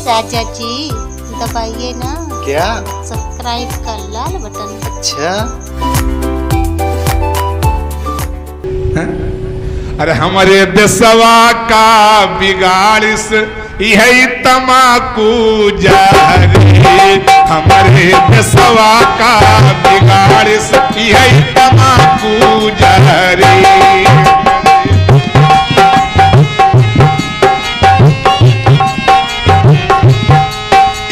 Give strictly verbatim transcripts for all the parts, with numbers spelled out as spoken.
राजा जी, दबाइए ना। क्या? Subscribe का लाल button। अच्छा। हैं? अरे हमरे देसवा का बिगाड़िस इहै तमाकू जहरी, हमरे देसवा का बिगाड़िस इहै तमाकू जहरी।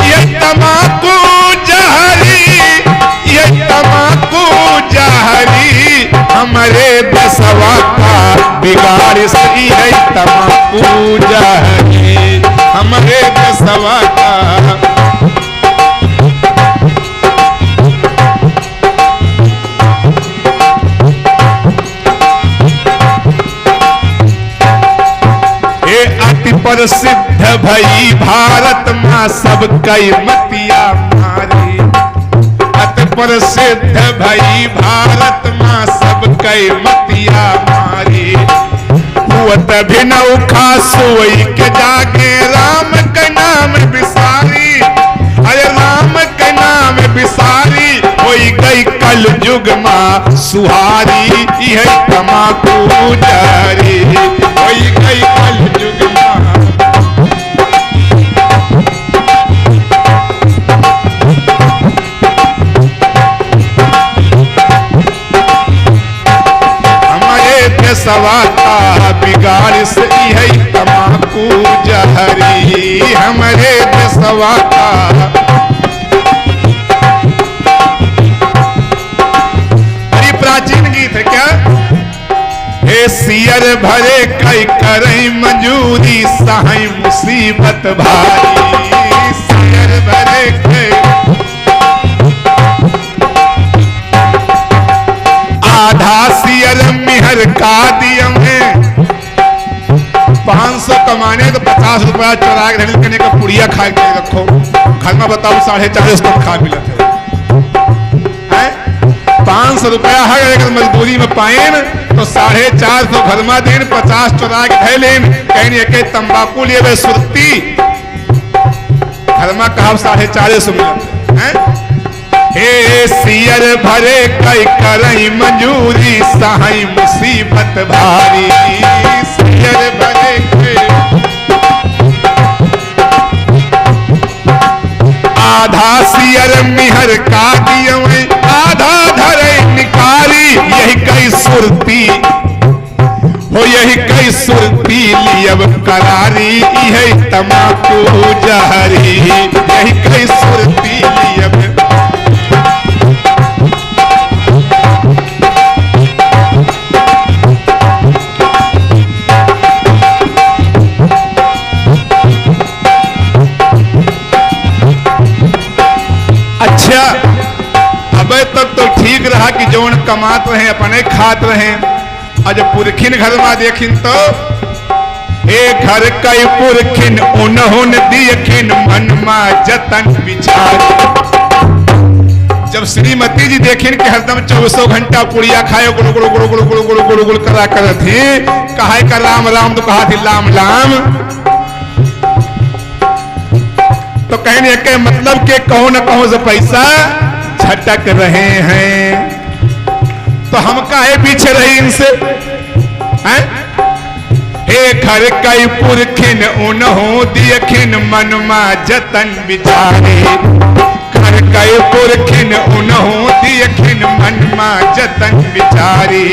ये तमाकू जहरी, ये तमाकू जहरी, हमरे देसवा का बिगाड़िस इहै तमाकू जहरी, हमरे देसवा का। ए अति प्रसिद्ध भई भारत मा सब कई मतिया मारी। अति प्रसिद्ध भई भारत मा सब कई मतिया मारी। हुअत भिनऊ खास होई के जागे राम के नाम बिसारी। अरे राम के नाम बिसारी होई गई कलजुग मा सुहारी। इहै तमाकू जहरी होई गई कलजुग मा। हमरे देसवा का बिगाड़िस इहै तमाकू जहरी, हमरे देसवा का। बड़ी प्राचीन गीत है क्या? हे सियर भरे कई करई मजूरी, सहई मुसीबत भारी। सियर भरे कई आधा सियर मिहर का दियउँ। पाँच सौ कमाने तो पचास रुपया चोरा के धइले, कने का पुड़िया खाए के रखो। घर मा बताओ, साढ़े चार सौ तनखा मिलत है। हैं? पाँच सौ रुपया है, अगर मजदूरी मा पाएन तो साढ़े चार सौ घर मा देन, पचास चोरा के धइलेन, कहेन एके तंबाकू लियबे सुरती। घर मा कहा साढ़े चार सौ मिलत है। हैं? हे सियर भरे कई करई मजूरी, सहई मुसीबत भारी। सियर भरे कई, आधा सियर मिहर का दियउँ, आधा धरई निकारी, यही कई सुरती। हो यही कई सुरती लियब करारी, इहै तमाकू जहरी, यही कई सुरती लियब। अच्छा, अबे तक तो ठीक रहा कि जौन कमात रहे, अपने खात रहे। अउर जब पुरखिन घर मा देखिन तो, ए घर कई पुरखिन उनहुन दियखिन मन मा जतन बिचार। जब श्रीमती जी देखिन कि हरदम चउबीसों घंटा पुड़िया खाए गुड़ गुड़ गुड़ गुड़ करा करत ही, कहाए का राम राम तो कहा थी लाम लाम। तो कहेन एके मतलब के कहूँ न कहूँ से पैसा झटक रहे हैं, तो हम काहे पीछे रही इनसे, हैं? हे घर कई पुरखिन उनहु दियखिन मन मा जतन बिचारी। घर कई पुरखिन उनहु दियखिन मन मा जतन बिचारी।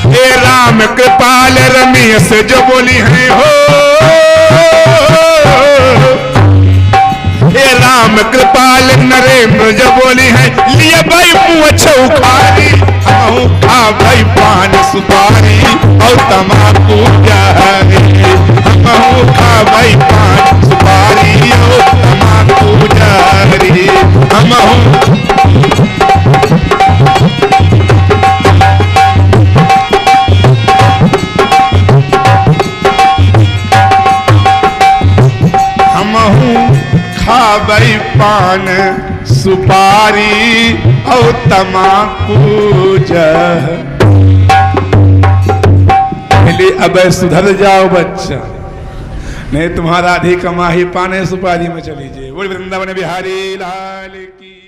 हे राम कृपाल रमेश जो बोली हैं हो, हे राम कृपाल नरेंद्र जो बोली हैं, लियबइ पूँछ उखारी, हमहूँ खाबइ पान सुपारी अउर तमाकू जहरी, हमहूँ खाबइ पान सुपारी अउर तमाकू जहरी, हमहूँ हमहूँ खाबइ पान सुपारी अउर तमाकू जहरी। पहले अब सुधर जाओ बच्चा। नहीं तुम्हारा अधिक कमाही पाने सुपारी में चली जे। बोल वृंदावन बिहारी लाल की।